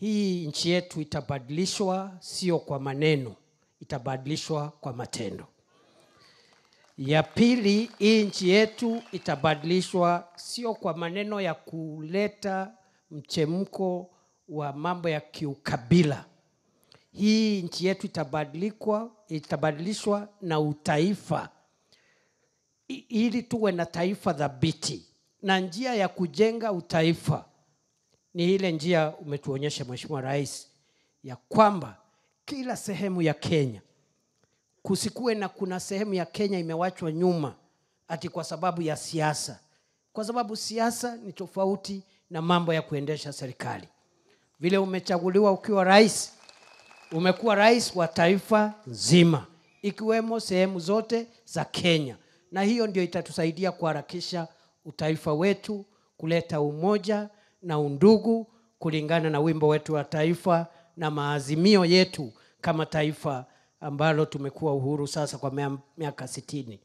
Hii nchi yetu itabadilishwa sio kwa maneno, itabadilishwa kwa matendo. Ya pili, hii nchi yetu itabadilishwa sio kwa maneno ya kuleta mchemko wa mambo ya kiukabila. Hii nchi yetu itabadilishwa na utaifa, ili tuwe na taifa thabiti. Na njia ya kujenga utaifa ni ile njia umetuonyesha Mheshimiwa Rais, ya kwamba kila sehemu ya Kenya kusikuwe na kuna sehemu ya Kenya imewachwa nyuma ati kwa sababu ya siasa. Kwa sababu siasa ni tofauti na mambo ya kuendesha serikali. Vile umechaguliwa ukiwa rais, umekuwa rais wa taifa nzima, ikiwemo sehemu zote za Kenya. Na hiyo ndio itatusaidia kuharakisha utaifa wetu, kuleta umoja na undugu kulingana na wimbo wetu wa taifa na maazimio yetu kama taifa ambalo tumekuwa uhuru sasa kwa miaka 60.